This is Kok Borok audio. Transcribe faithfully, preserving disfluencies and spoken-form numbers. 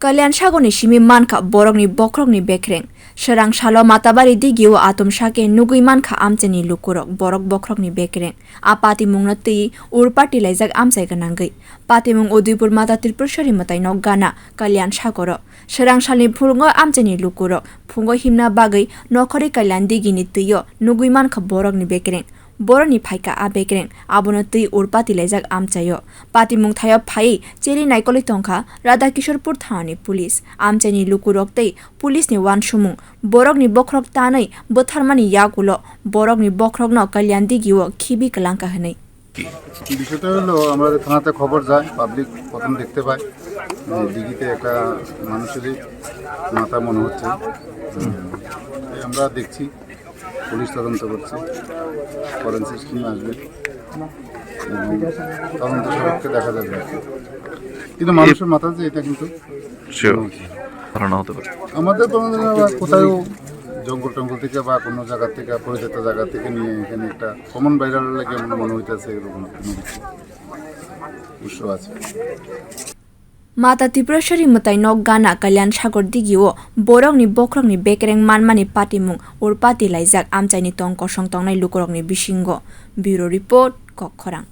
Kalyan sagorni simi mankha borokni bokhorokni bekreng. Swrang salo Matabari digio atomsa khe nugwi mankha amchaini lukurok borok bokhorokni bekreng. A patimungno twi urpati laijak amchai gwnangwi. Patimung Udaipur Mata Tripureshwari mwtai nok gana Kalyan sagoro. Swrang salni phungo amchaini lukurok phungo himna bagwi nokhorwi Kalyan digini twio nugwi mankha borokni bekreng. Borokni phaikha a bekreng, abono twi urpati laijak amchaio. Patimung thaio phaiwi cherwi naikolwi tongkha Radhakishorpur thanani police. Amchaini lukurok tei police ni uansukmung, borokni bokhorok tanwi bwtharmani yagulo borokni bokhorokno Kalyan digio khibi kwlangkha hwnwi. বিষয়টা হলো, আমাদের থানাতে খবর যায়, পাবলিক প্রথম দেখতে পায় যে দিঘিতে একটা মানুষেরই মাথা মনে হচ্ছে। হুম, এই আমরা দেখছি, পুলিশ তদন্ত করছে, ফরেন্সিক টিম আসবে এবং তদন্ত সাপেক্ষে দেখা যাবে আর কি। কিন্তু মানুষের মাথা যে এটা কিন্তু শিওর ধারণা হতে পারে। আমাদের কোনো দিন আবার কোথাও জঙ্গল টঙ্গল থেকে বা কোনো জায়গা থেকে, পরিত্যক্ত জায়গা থেকে নিয়ে এখানে একটা কমন ভাইরাল লাগে আমার মনে হইতেছে এরকম কোনো কিছু উৎস আছে। Mata Tripureshwari mwtai nok gana Kalyan sagor digio borokni bokhorokni bekreng manmani patimung urpati laijak amchaini tong kosong tongnai lukurokni bisingo. Bureau Report, Kokkhorang.